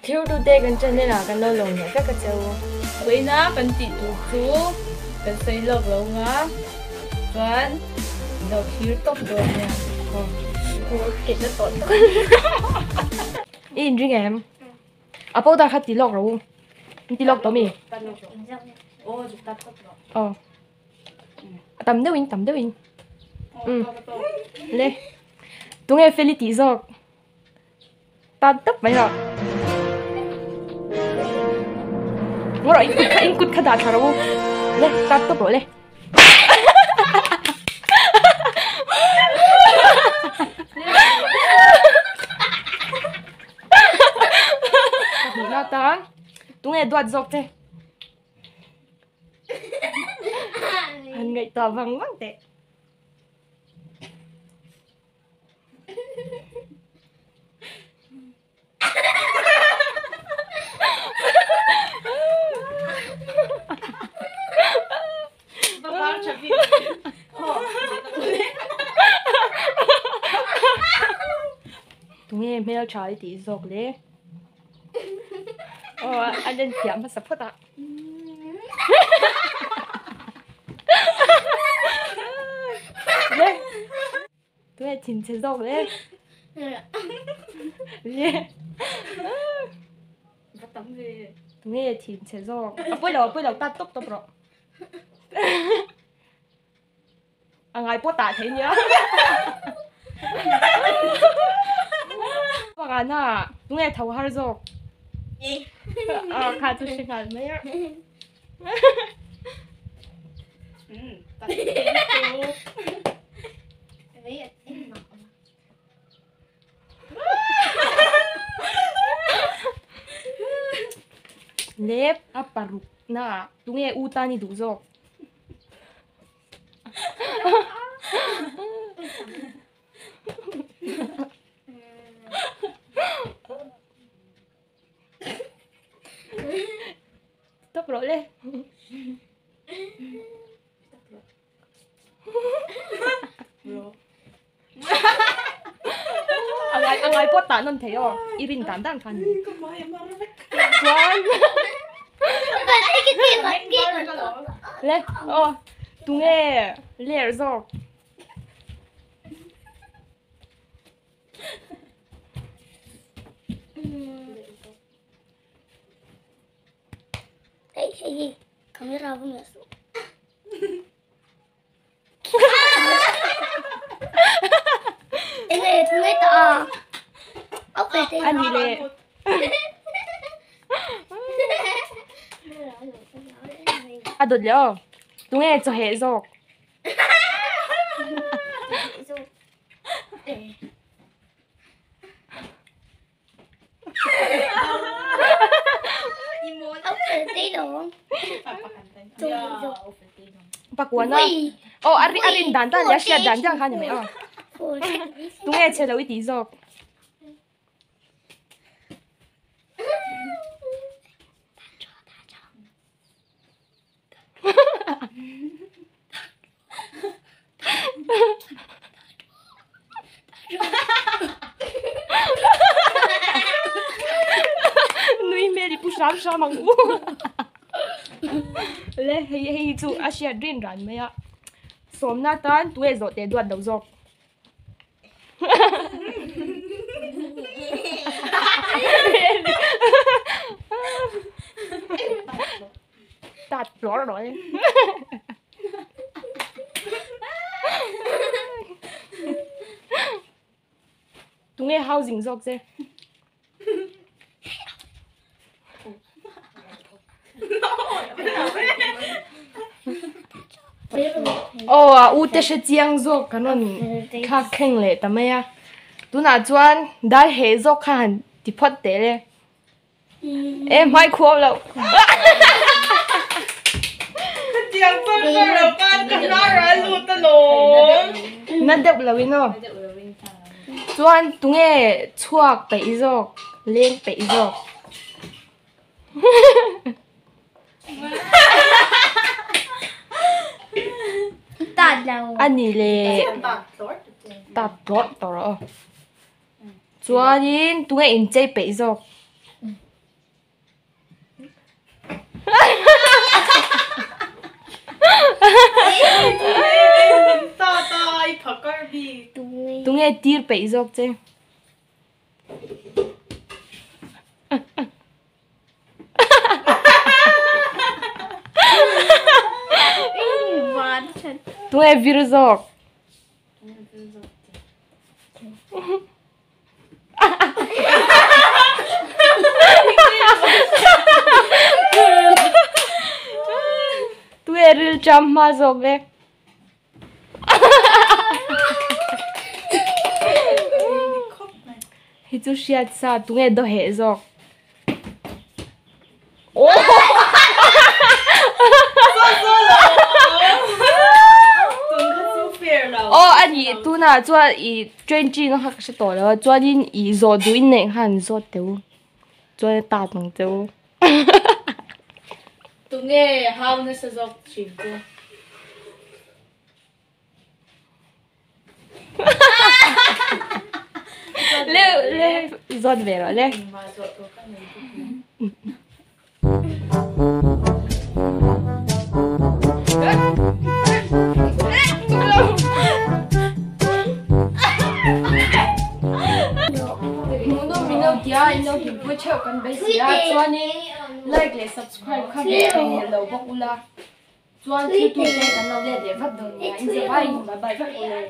Thirtute kan channel ah kan lo lawm leh vek a che u. Vawiina kan tih tur chu kan sawi lawk lo nga chuan lo thlir tawp dawn nia. I inring em? A powder kha ti lawk rawh u. In ti lawk tawh mi? Aw. A tam deuhin tam deuhin. Umm. Le. Tunge Feli tih zawk? Tan tawp mai rawh. Ngaw rawh in kut kha in kut kha dah thla rawh u. Le tan tawp rawh le. Pahnihna tan tunge duat zawk che. Han ngaihtuah vang vang teh. Tunge hmel tha i tih zawk le? Aw a len thiam hmasa phawt a. Le. Tunge thinchhe zawk le? Le. Tunge thinchhe zawk? A pawi lo a pawi lo tat tawp tawp rawh. A ngai pawh tah thei nia. Pakana tunge tho har zawk? A kha chu hre nghal mai a. Lep a paruk na tunge u tan i duh zawk? Tawp rawh le. A ngai a ngai pawh tah nawn thei aw i rin dan dan khan. Chuan le aw tunge ler zawk. Hei hei hei camera va meh suh. Enge thungai ta a. Okay te. Ani le. A dawt le aw. Tunge chaw heh zawk. Pakuana aw a rin a rin dan dan leh a hriat dan dan kha a ni mai aw tunge chhe lo i tih zawk. Nui hmel i pu hram hram ang u. Le hei hei chu a hriat rin ran mai a. Sawmna tan tuai zawh teh duat lo zawk. Tat hlawr rawh e. Tunge housing zawk che? Aw a u te hre chiang zawk kan rawn thlak thleng leh ta mai a tunah chuan dai heh zawk kha han ti phawt teh le e hmai khuau loh na deuh lo in aw. Chuan tunge chhuak peih zawk, leng peih zawk. A ni le tat tlawrh tawh rawh aw. Chuanin tunge inchei peih zawk. Tunge tir peih zawk che? Tunge vir zawk? Tunge ril cham hma zawk le? Hi chu hriat sa tunge daw heh zawk. Aw a nih tunah chuan ih train chin a kha ka hre tawh lo a chuanin ih zawh duh in neih khan zawt teh u chuan a tat ang che u. Tunge hau nasa zawk thin chu. Le le zawt ve rawh le. Hmuhnawm min lo tia in lo hlimpui theuh kan beisei a chuanin like leh subscribe kha hmeh theih lo bawk ula. Chuan thil tu te kan lo let leh vat dawn nia, in zir aiin bye bye vek ule.